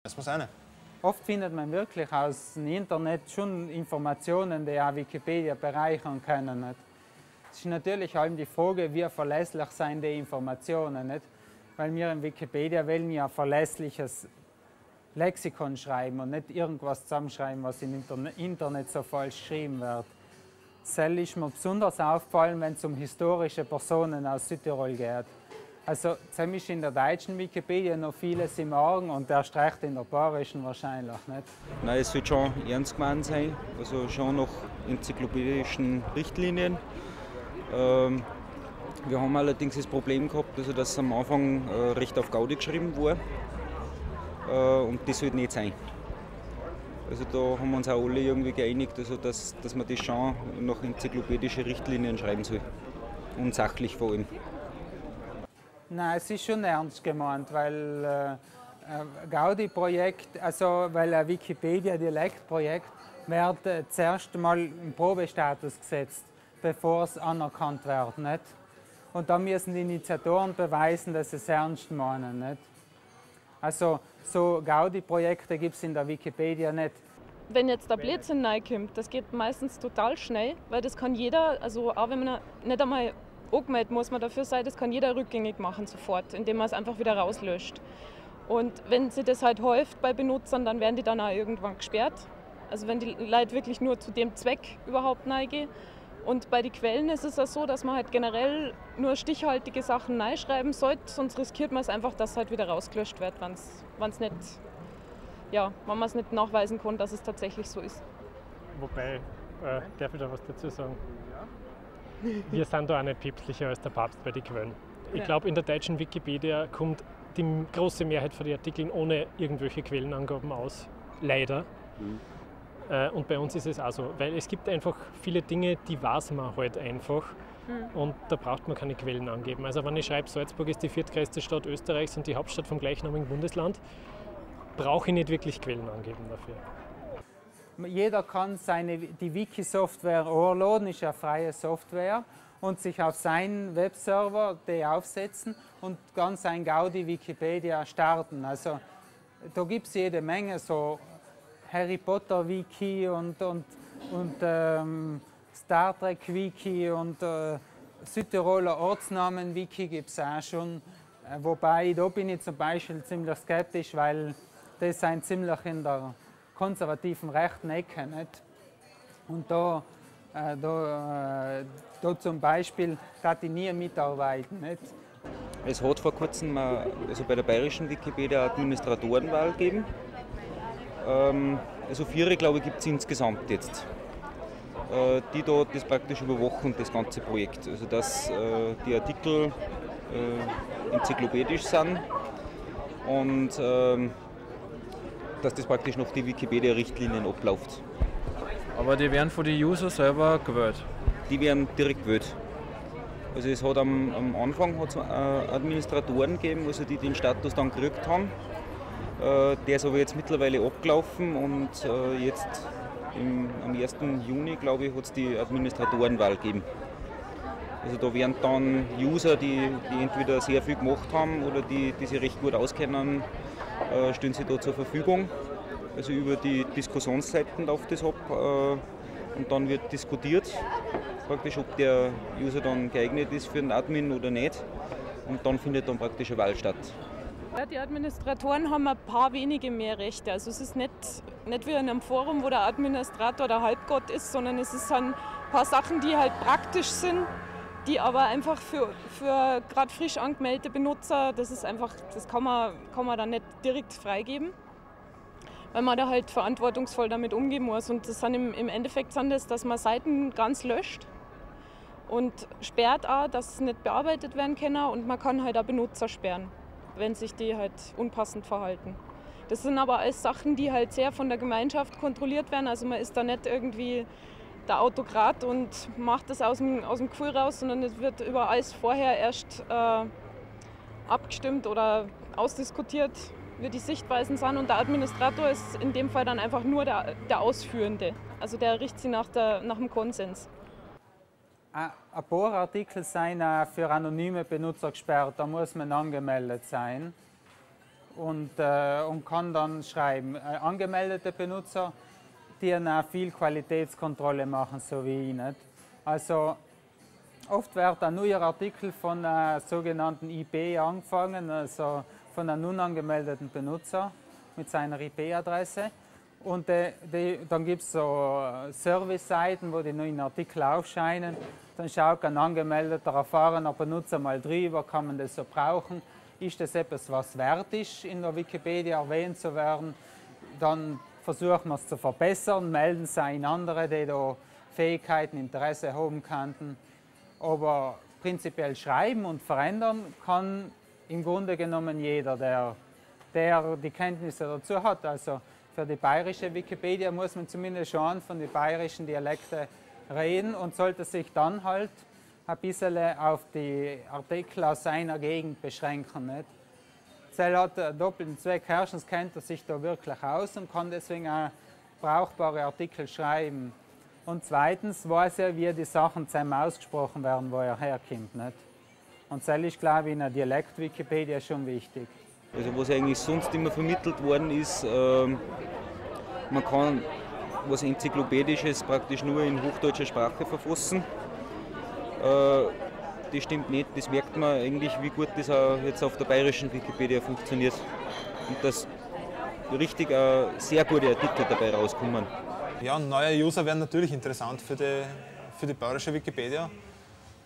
Das muss eine. Oft findet man wirklich aus dem Internet schon Informationen, die auch Wikipedia bereichern können. Nicht? Es ist natürlich allem die Frage, wie verlässlich sind die Informationen. Nicht? Weil wir in Wikipedia wollen ja verlässliches Lexikon schreiben und nicht irgendwas zusammenschreiben, was im Internet so falsch geschrieben wird. Das ist mir besonders aufgefallen, wenn es um historische Personen aus Südtirol geht. Also ziemlich in der deutschen Wikipedia noch vieles im Argen und erst recht in der bayerischen wahrscheinlich nicht. Nein, es wird schon ernst gemeint sein, also schon nach enzyklopädischen Richtlinien. Wir haben allerdings das Problem gehabt, also dass am Anfang recht auf Gaudi geschrieben war und das sollte nicht sein. Also da haben wir uns auch alle irgendwie geeinigt, also dass man das schon nach enzyklopädischen Richtlinien schreiben soll und sachlich vor allem. Nein, es ist schon ernst gemeint, weil Gaudi-Projekt, also weil ein Wikipedia-Dialektprojekt wird zuerst mal im Probestatus gesetzt, bevor es anerkannt wird. Nicht? Und da müssen die Initiatoren beweisen, dass sie es ernst meinen. Nicht? Also so Gaudi-Projekte gibt es in der Wikipedia nicht. Wenn jetzt der Blödsinn reinkommt, das geht meistens total schnell, weil das kann jeder, also auch wenn man nicht einmal angemeldet muss man dafür sein, das kann jeder rückgängig machen sofort, indem man es einfach wieder rauslöscht. Und wenn sich das halt häuft bei Benutzern, dann werden die dann auch irgendwann gesperrt. Also wenn die Leute wirklich nur zu dem Zweck überhaupt reingehen. Und bei den Quellen ist es auch so, dass man halt generell nur stichhaltige Sachen reinschreiben sollte, sonst riskiert man es einfach, dass es halt wieder rausgelöscht wird, wenn's nicht, ja, wenn man es nicht nachweisen kann, dass es tatsächlich so ist. Wobei, darf ich da was dazu sagen? Wir sind da auch nicht päpstlicher als der Papst bei den Quellen. Ich glaube, in der deutschen Wikipedia kommt die große Mehrheit von den Artikeln ohne irgendwelche Quellenangaben aus. Leider. Mhm. Und bei uns ist es auch so, weil es gibt einfach viele Dinge, die weiß man halt einfach. Mhm. Und da braucht man keine Quellen angeben. Also wenn ich schreibe, Salzburg ist die viertgrößte Stadt Österreichs und die Hauptstadt vom gleichnamigen Bundesland, brauche ich nicht wirklich Quellen angeben dafür. Jeder kann die Wiki-Software hochladen, ist ja freie Software, und sich auf seinen Webserver die aufsetzen und ganz ein Gaudi Wikipedia starten. Also da gibt es jede Menge so Harry Potter Wiki und Star Trek Wiki und Südtiroler Ortsnamen Wiki gibt es auch schon. Wobei, da bin ich zum Beispiel ziemlich skeptisch, weil das sind ziemlich in der konservativen rechten Ecke. Nicht? Und da zum Beispiel darf ich nie mitarbeiten. Nicht? Es hat vor kurzem mal, also bei der bayerischen Wikipedia Administratorenwahl gegeben. Also 4, glaube ich, gibt es insgesamt jetzt, die da das praktisch überwachen, das ganze Projekt. Also dass die Artikel enzyklopädisch sind und dass das praktisch noch die Wikipedia-Richtlinien abläuft. Aber die werden von den User selber gewählt? Die werden direkt gewählt. Also es hat am Anfang hat's, Administratoren gegeben, also die den Status dann gekriegt haben. Der ist aber jetzt mittlerweile abgelaufen und jetzt am 1. Juni, glaube ich, hat es die Administratorenwahl gegeben. Also da werden dann User, die entweder sehr viel gemacht haben oder die sich recht gut auskennen, stehen sie da zur Verfügung. Also über die Diskussionsseiten läuft das ab und dann wird diskutiert, praktisch, ob der User dann geeignet ist für den Admin oder nicht. Und dann findet dann praktisch eine Wahl statt. Ja, die Administratoren haben ein paar wenige mehr Rechte. Also es ist nicht wie in einem Forum, wo der Administrator der Halbgott ist, sondern es ist ein paar Sachen, die halt praktisch sind, die aber einfach für gerade frisch angemeldete Benutzer, das ist einfach, das kann man dann nicht direkt freigeben, weil man da halt verantwortungsvoll damit umgehen muss. Und das sind im Endeffekt sind das, dass man Seiten ganz löscht und sperrt auch, dass es nicht bearbeitet werden kann, und man kann halt auch Benutzer sperren, wenn sich die halt unpassend verhalten. Das sind aber alles Sachen, die halt sehr von der Gemeinschaft kontrolliert werden. Also man ist da nicht irgendwie der Autokrat und macht das aus dem Gefühl raus, sondern es wird über alles vorher erst abgestimmt oder ausdiskutiert, wie die Sichtweisen sind. Und der Administrator ist in dem Fall dann einfach nur der Ausführende. Also der richtet sich nach dem Konsens. Ein paar Artikel sind auch für anonyme Benutzer gesperrt, da muss man angemeldet sein. und kann dann schreiben. Angemeldete Benutzer, die auch viel Qualitätskontrolle machen, so wie ich. Nicht? Also oft wird ein neuer Artikel von einer sogenannten IP angefangen, also von einem unangemeldeten Benutzer mit seiner IP-Adresse. Und dann gibt es so Service-Seiten, wo die neuen Artikel aufscheinen. Dann schaut ein angemeldeter, erfahrener Benutzer mal drüber, kann man das so brauchen? Ist das etwas, was wert ist, in der Wikipedia erwähnt zu werden? Dann versuchen wir es zu verbessern, melden sich andere, die da Fähigkeiten, Interesse haben könnten. Aber prinzipiell schreiben und verändern kann im Grunde genommen jeder, der die Kenntnisse dazu hat. Also für die bayerische Wikipedia muss man zumindest schon von den bayerischen Dialekten reden und sollte sich dann halt ein bisschen auf die Artikel aus seiner Gegend beschränken. Nicht? Zell hat einen doppelten Zweck. Erstens kennt er sich da wirklich aus und kann deswegen auch brauchbare Artikel schreiben. Und zweitens weiß er, wie die Sachen zusammen ausgesprochen werden, wo er herkommt. Nicht? Und das ist, glaube ich, in der Dialekt-Wikipedia schon wichtig. Also was eigentlich sonst immer vermittelt worden ist, man kann was Enzyklopädisches praktisch nur in hochdeutscher Sprache verfassen. Das stimmt nicht, das merkt man eigentlich, wie gut das auch jetzt auf der bayerischen Wikipedia funktioniert. Und dass richtig sehr gute Artikel dabei rauskommen. Ja, neue User werden natürlich interessant für die bayerische Wikipedia,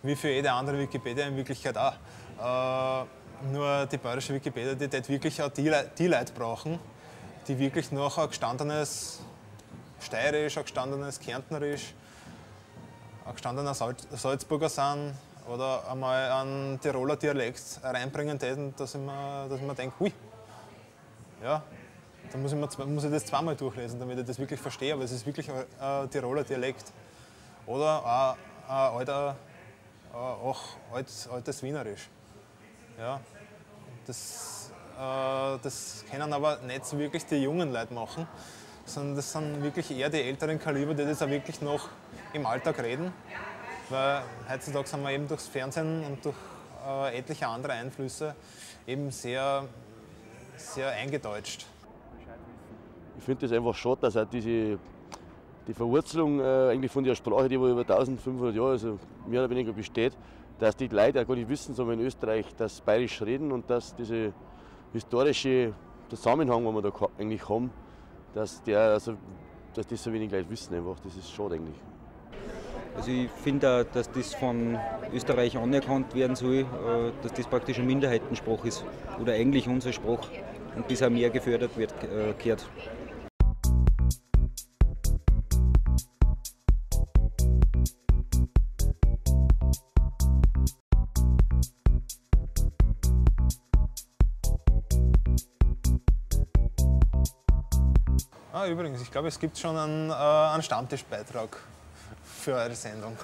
wie für jede andere Wikipedia in Wirklichkeit auch. Nur die bayerische Wikipedia, die tät wirklich auch die Leute brauchen, die wirklich noch ein gestandenes Steirisch, ein gestandenes Kärntnerisch, ein gestandener Salzburger sind oder einmal einen Tiroler Dialekt reinbringen täten, dass ich mir denke, hui, ja, da muss ich das zweimal durchlesen, damit ich das wirklich verstehe, aber es ist wirklich ein Tiroler Dialekt. Oder auch ein altes Wienerisch. Ja, das können aber nicht so wirklich die jungen Leute machen, sondern das sind wirklich eher die älteren Kaliber, die das auch wirklich noch im Alltag reden. Weil heutzutage sind wir eben durchs Fernsehen und durch etliche andere Einflüsse eben sehr, sehr eingedeutscht. Ich finde es einfach schade, dass auch die Verwurzelung eigentlich von der Sprache, die über 1500 Jahre, also mehr oder weniger besteht, dass die Leute auch gar nicht wissen, so wie in Österreich, dass bayerisch reden und dass dieser historische Zusammenhang, den wir da eigentlich haben, dass das so wenig Leute wissen einfach. Das ist schade eigentlich. Also ich finde auch, dass das von Österreich anerkannt werden soll, dass das praktisch ein Minderheitensprach ist oder eigentlich unser Sprach und das auch mehr gefördert wird, gehört. Ah, übrigens, ich glaube, es gibt schon einen Stammtischbeitrag für eure Sendung.